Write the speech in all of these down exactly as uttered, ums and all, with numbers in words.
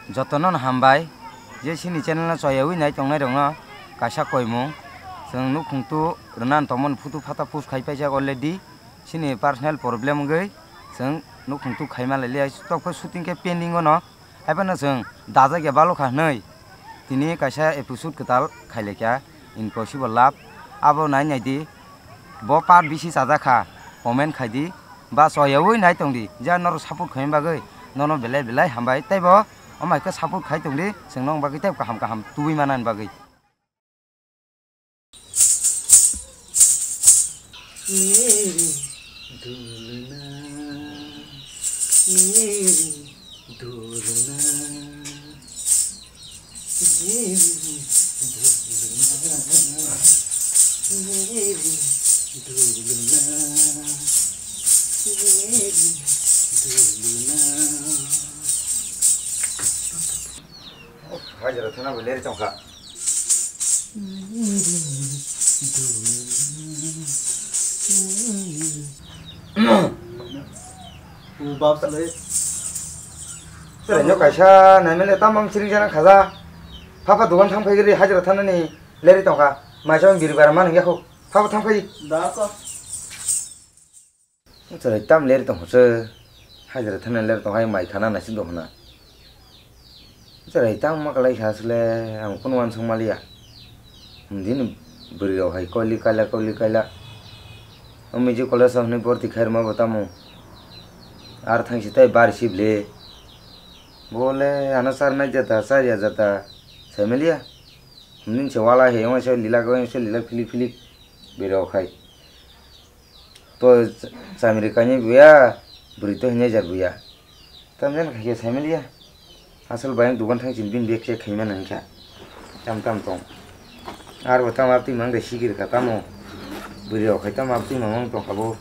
Jotono no hambai, je chini channel no choyawi nai tongnai rokno kaisa koimung, chwng nukhung tu rwna tongmani photo phata post khai paijak already, chini personal problem wngwi chwng nukhung tu khaima lailiya, tokphai shooting khe pending ono, haiphano chwng dajak ya balokha hwnwi tini kaisa episode kwtal khailaikha Impossible Love, abo nai naidi. Bo part bisi chajak kha, comment khai di, ba choyawi nai tong di, je norok support khaimani bagwi nono belai belai hambai, tei bo omo hai khe support khai tong di, chwng nokni bagwi tei kaham kaham tubui manani bagwi. Hajra thana bo leri tongkha. Bab salai. Sere nyo kaisa naimele tamang siring jana khaja. Papa dugan thang phai giri hajra thana ni leri tongkha. Maisa biri bara manung yakho. Papa thang phai. Da ko. Chwrai tam ler tong se, hajra thana ler tong hai mai khana nasi do hona. Chwrai tam ma kalai sa sle, ang phone wan song maliya. Din bwrwi rok hai koli kaila, koli kaila. Omi je college o hwnwi borti khairma bo tamo. Ar thang si tai bar si ble. Bole ano sar nai jata, sar ya jata. Sai maliya. Hwnwi se wala he, omo se lila, omo se lila philik philik. Bwrwi rok hai. To chamri kainwi buya, bwrwi to hinwi jar buya. Tamjani khaikhe saimaliya. Asol bayang dugan thang chini bini bag check khaima nangkha. Tam tam tong. Arbo tamo abtwi mang de sikir kha tamo. Bwrwi rok khai tamo abtwi mang tong kha bo.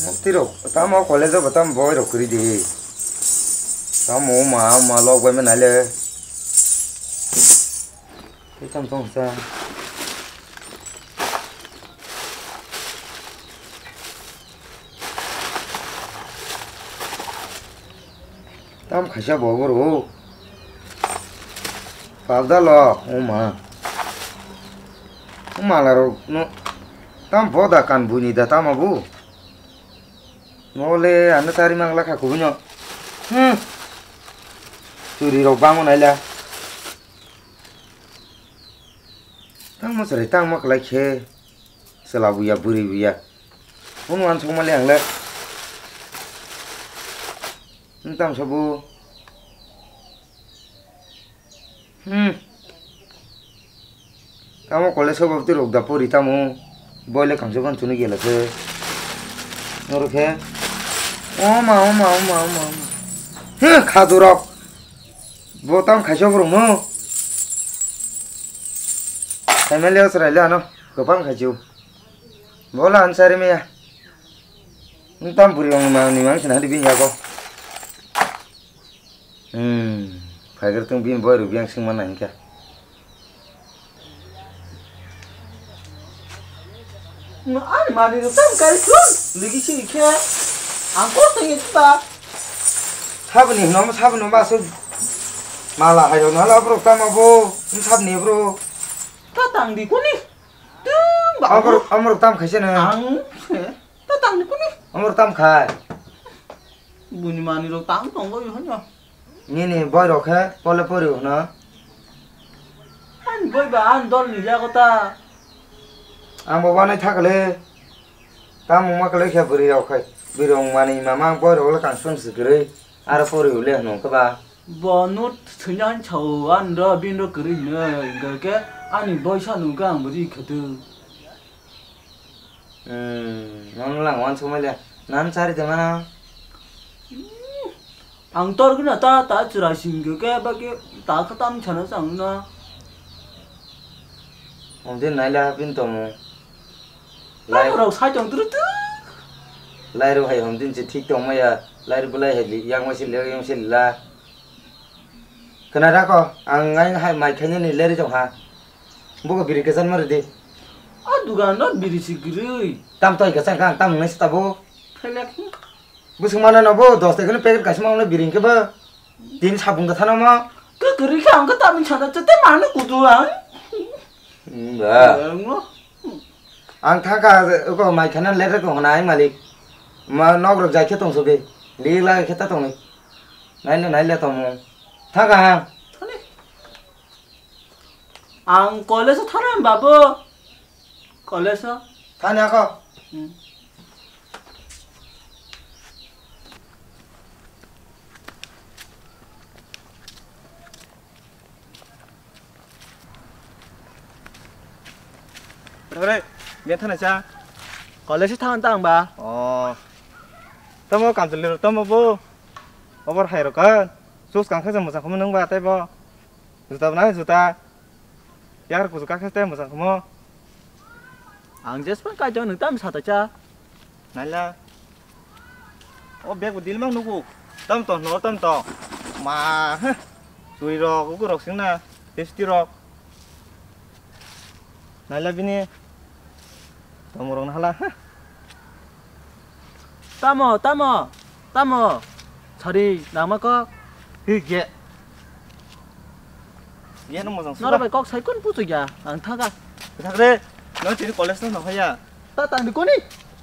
Abtwi rok tamo college o bo tamo boy rok kwrwi di. Tamo ma ma lok bai ma naile. Tei tamo tong sa. Tam khaisa bo boro. Pabda lo, oma. Oma la ro no. Tam boda kan buni da tamo bu. Nole ano tari mangla kha kubunyo. Hmm. Churi rok bango naila. Tangma chwrai tangma kwlai khe chwla buya bwrwi buya. Phone uansukma le ang le. Nwng tamo sabo. Hmm. Tamo college o bwtwi rok da pori tamo. Boile kangso kan chunu gela se. Noro khe. Oma, oma, oma, oma, oma. Hmm, khadu rok. Bo tam khaisa borok no. Family o chwrai le ano kwbang khaisio. Bo le ansari maya. Nwng tam bwrwi rok ni mang ni mang khna di bini yago. Hmm. Phaigar tong bini boy rok yang sing mana hinkha. Ani mani rok tam kari sun ligi sini khe ang kok tong ye ba. Sabni hino sabni ba so mala hayo nala bro tamo bo sabni bro. Ta tang di kuni. Tum ba. Amor amor tam khaise na. Ang ta tang di kuni. Amor tam khai. Buni mani rok tang tongo yo hanya. Nini boy rok khe pole pori hwno. Ani boy ba ani dol ni jago ta. Ang bo wanai thakle. Tamo ma kle khe bwrwi rok khai. Bwrwi rok mani mama ang boy rok le kang sung si kwrwi. Aro pori hwle hwno khe ba. Bo nut thwnya han chao ani ro bin ro kwrwi hwno. Hwnkhe ani boy sa nung khe ang bo ri khe tu. Hmm, nono lang wan sumai le. Nan sari de mana. Ang tor gina ta ta chura sing ge ke ba ke ta khatam chana chang na. Hom din nai la bin to mo. Lai rok sai tong tru tu. Lai ro hai hom din chi thik tong ma ya. Lai ro bulai hai li yang ma si le yang si la. Khna da ko, ang ngai hai mai khaina ni leri jong ha. Bugo biri kwchangma rwdi. O dugan no biri si kwrwi. Tam toi kwchang kha, ang tam wngnai se tabuk. Phelek. Bwswk mano no bo dos taka ni packet kaisa ma wngla biring khe bo. Tin sabung da thana ma. Kwrwi khe ang khe tamni sana tete mano kudu ang. Hmm, ba. Ang no. Ang thaka ko mai khana letter ko hona ai malik. Ma nok rok jai khe tong sobe. Li la khe ta tong. Naile naile tong. Thaka ha. Thani. Ang college o thana babu. College o. Thani ako. Hmm. Re, biya thana cha. College thang ta ang ba. Oh. Tamo kanjali ro tamo bo. Obor hai ro kan. Sus kang kha jang mosang khomo nung ba tai bo. Juta bana juta. Yakar kuchuk kakhe tei mwchang khumo. Ang jespan kaitor nwng tam sa ta cha. Naila. O bag bo dilmang nugo. Tam to no tam to. Ma, heh. Churi rok, uku rok singna. Testi rok. Naila bini. Tamo rok na hala. Heh. Tamo, tamo, tamo. Sorry, nangma kok. Hi, ge. Ge no mojang suka. Noro bai kok sai kun puchu ya, ang thaga. Thakre, no chini college no nohaya. Ta tang di koni?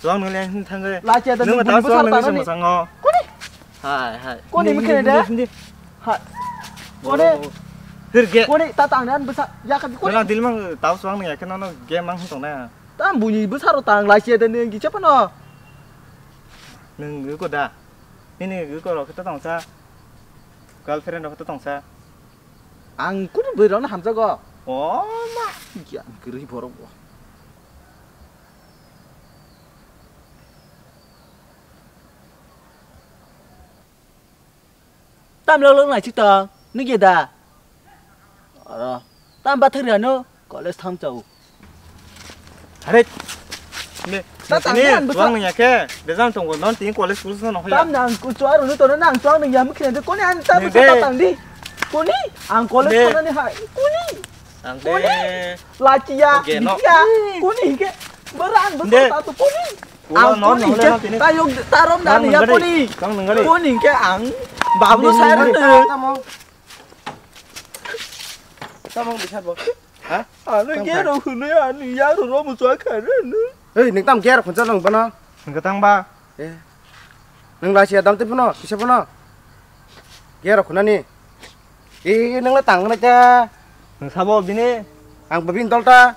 Chuang nung le hin thangre. La che da nung nung ta bini chuang bwsar nung tangani. Mojang o. Koni? Hai, hai. Koni. Hindi, mikhe hindi, de? Hindi, hindi. Hai. Koni? Oh, oh. Hir ge. Koni, ta tang ni an bwsa, ya ka di koni? Nang dilmang tau chuang nung ya khe no no ge mang hin tong na. Tam buini bwsaro tang lai se de nung gicha phano. Nung gwi ko da. Nini gwi ko rok khe to tongsa. Girlfriend rok khe to tongsa. Ang kunu bwrwi rokno hamjago. O ma. Giyan kwrwi borok bo. Tam lok lok nai chitong, nugya da? Oro, tam bathari ano, college tham chau. Hare, ne, ta tang ne, an busa. Chuang nung ya khe, de jang tongo, non tin college school no hoya. Tam nang ku chuar unu tono nang chuang nung ya mukhe de koni an ta busa ta tang di. Koni, ang college kono ni hai, koni. Ang de. Koni, lachiya, dikiya, koni ke, beran busa ta tu koni. Ang koni ke, tayong tarom dan ya koni. Koni ke ang bablo saya. Tamo. Tamo bisa bo. Ha? Ano gero hunui ani yaro romo chua kharanu. Hei, nung tam gero khuncha nung bana. Nung tang ba. Eh. Nung lachi adam te puno, kisa puno. Gero khunani. Eh, nung la tang na cha. Nung sabo bini. Ang babin dolta.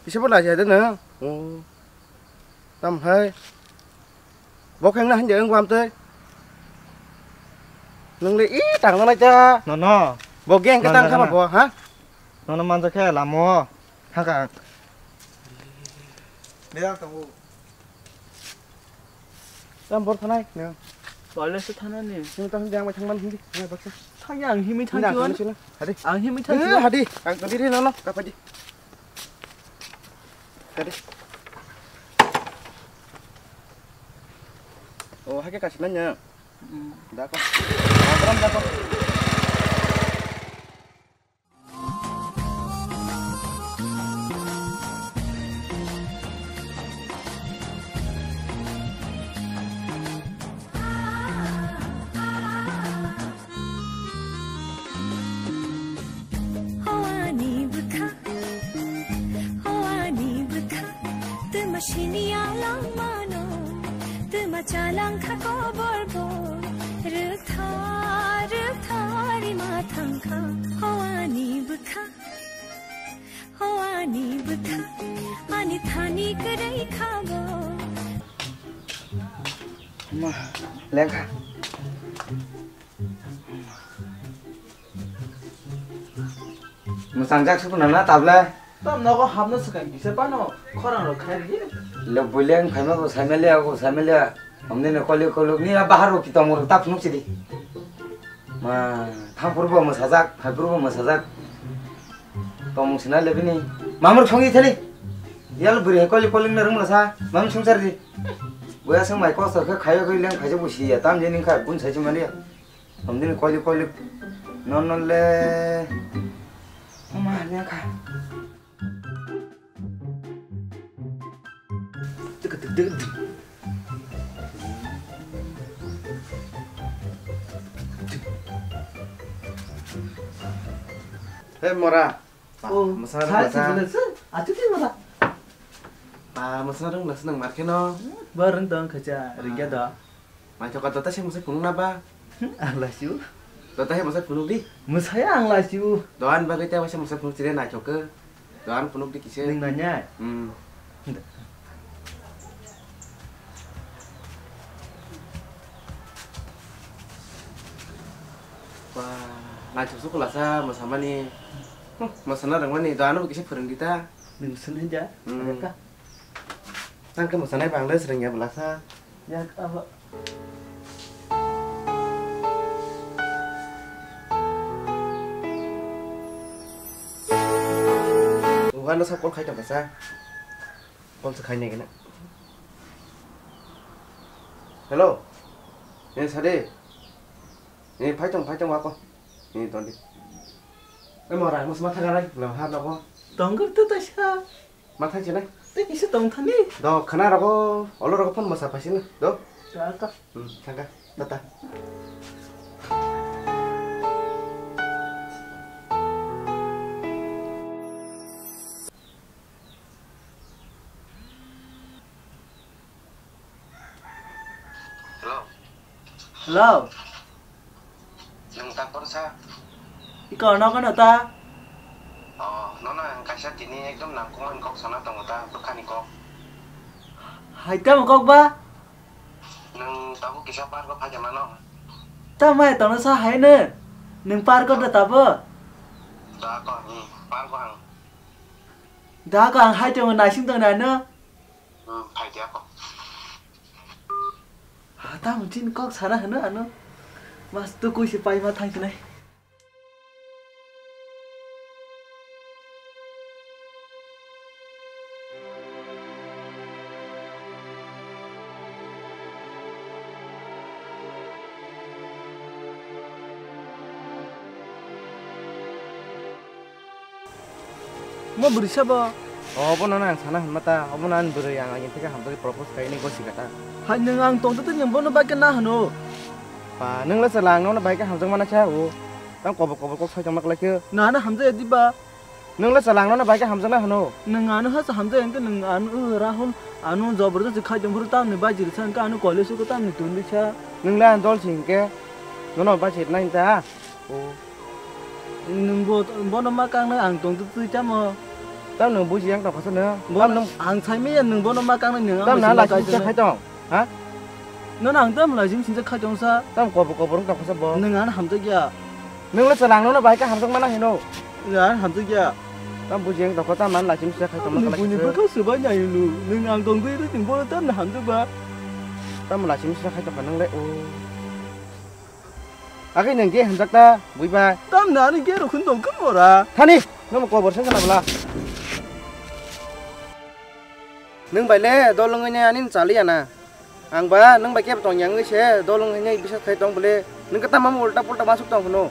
Kisa puno lachi adam na. Oh. Tam hai. Bo khe wngna hinjak wng bam tei. Nwng le i tang nanai cha. No, no. Bo gang khe tang kha ba bo, ha? No, no, manjak khe lamo. Thang kha. Bera tongo. Tam bor thanai. Toilet se thanani. Nwng tang jang bai thang man hindi. Nai baksa. Thang yang himi thang chuan. Hadi. Ang himi thang chuan. Hadi. Ang tadi ri no no. Kapadi. Tadi. Oh, hake kasi nanya. Hmm. Dako. Dako, dako. Hawani bwkha, hawani bwkha, twma siniya langmano, twma chalangkha koborbo, rwktha, rwktha rima thangkha, hawani bwkha, hawani bwkha, ani thani kwrwi khabo. Ma, lengkha. Mwchang jak sukuna na tabla? Tam nogo hapna swkang kisa pano khorang rok khai ri. Lok buileng phaima bo saimaliya, bo saimaliya. Omni ne kolik kolik ni bahar bo kitom rok tap nuk sidi. Ma, thampur bo mwsajak, phaipur bo mwsajak. Tomung sinai le bini. Mamur songi thali. Yal buri hai kolik kolik na rung sa. Mam sungsar di. Boya sang mai kosto khe khayo khe leng khajo bo siya. Tam je ning kha kun sai chumaliya. Hamdini koilik koilik non non le. Mama ne kha. Dik dik dik dik. Hey, Mora. Ba, oh, mwsana sai, rwngla sa. Sibole se. Achu ti mora. Ba, mwsana rwngla se nang mar kheno. Ba rwng tong khacha, rwngya do. Naithoka dota se mwsai phunuk na ba? Ang lasiu. Dota he mwsai phunuk di. Mwsai ang lasiu. Doan bagwi te waisa mwsai phunuk chire naithok khe. Doan phunuk di kise. Ning nanya? Hmm. Ba, naithok su kwlasa mwsamani. Hmm, mwsana rwngmani doan bo kise phwrwng di ta. Ning sini ja. Hmm. Ka. Nang khe mwsanai bang le swrwngya bwlasa. Yak abo. Uga no sa call khai tong kasa. Call se khai nai gana. Hello. Eh, sade. Eh, phai tong, phai tong wako. Eh, tong di. Eh, mora, mus ma thaga rai. Lam ha nogo. Tong gor tu ta sa. Ma thang sini. Tei kisa tong thani. Do khana rogo, olo rogo phone masa phaisina. Do. Chaka. Hmm, thangka. Tata. Hello. Hello. Nwng ta korsa? Iko ano kono ta? Oh, nono ang kaisa tini ekdom nangkukmani kok sana tongo ta, bwkhani kok. Hai tamo kok ba? Nwng tabuk kisa park o phaikha mano? Tamo hai tono sa hai no? Nwng park o da tabo? Da ko, hmm, park o ang. Da ko ang hai tongo naising tongo na no? Hmm, phai dia ko. Ha, tamo chini kok sana hwno ano. Mas tukui se pai ma thang sinai. Mo bwrwi sabo? Obo no ang sana hwnma ta, obo no ani bwrwi ang agini theke hamjagwi propose khaini gosi kata. Hai nwng ang tongtwtwi nwng bono bai khe na hwno? Pa, nwng le chwla ang nono bai khe hamjak mana khe o. Tang kobor kobor kok sai tongma kwlai khe. Na na hamjaya diba? Nwng le chwla ang nono bai khe hamjak na hwno? Nwng ano ha hamjaya hwnkhe nwng ano, uh, Rahul ano jobor jobor khai tong phuru tamni bai jiri sa hwnkhe ano college o tamni tongdi sa. Nwng le ang dol si hwnkhe nono bai jiri nai ta. O. Nwng bo, bono ma kangnai ang tongtwtwi tamo? Tam nwng buji yang tongkha sano? Bo tam nwng ang saimaya nwng bono ma kangnai nwng tam ang na sima laising kaisa khai tong? Ha? Nono ang tam laising sinsa khai tong sa? Tam kobor kobor wng tongkha sa bo? Nwng ano hamjakya. Nwng le chwla ang nono bahai khe hamjak mana hino? Nwng ano hamjakya. Tam buji yang tongkha tam ano laising sinsa khai tong. Nwng buini bwkha swbai nai hino. Nwng ang tongtwi rw nwng bono tam na hamjakba? Tam laising sinsa khai tongkha nwng le o. Akhe nwng ge hamjak ta, bui bai. Tam na ani ge rokhin tong khe mora. Thani, nwng kobor se kana bla. Nwng bai le dol wngwi ne ani chali ya na. Ang ba nwng bai kebo tong yang wngwi se dol wngwi ne bisa khai tong bole. Nwng khe tamo ulta pulta masuk tong hwno.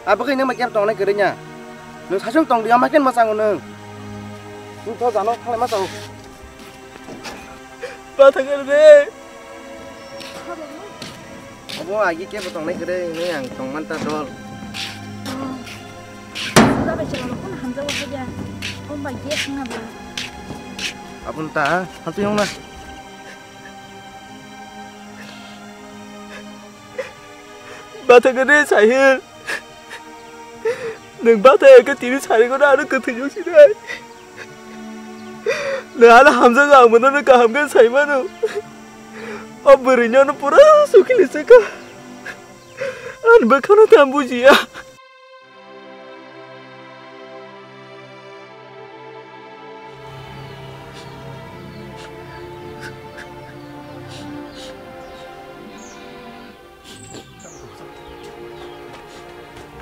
Abo khe nwng bai kebo tong nai kwrwi nya. Nwng sasung tong di ama khe ma chango nwng. Nwng to jano thanglai ma chango. Ba thang re. Obo agi kebo tongnai kwrwi hwnwi ang tongman ta dol. Suda bai chwla rok phano hamjago haja. Hom bai ge thangna bo. Aboni ta, hamtwi wngna. Ba thang re Sahil. Nwng bathai khe tini sari kono ano kwthwi nung sinai. Nwng ano hamjago ang bono no kaham khe sai mano. O bwrwi no ano pura sukili se kha. Ani bwkhano tam bujiya.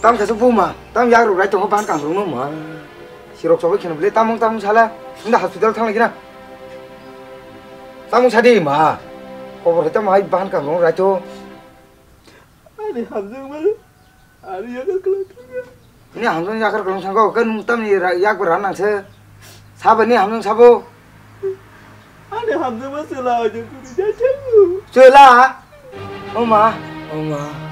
Tam khe buma, tam yak rok rai tongo ban kang rok no ma. Sirok chobai kheno bele tamung tamung sala, nda hospital thang lagi na. Tamung sadi ma. Kobor hai tam hai ban kang rok rai to. Ani hamjang ma. Ani yakar kelang thangya. Ini hamjang yakar kelang thangko, kan tam ni yak beran nang se. Sabo ni hamjang sabo. Ani hamjang ma sela aja kuri jajamu. Sela. Oma, oma.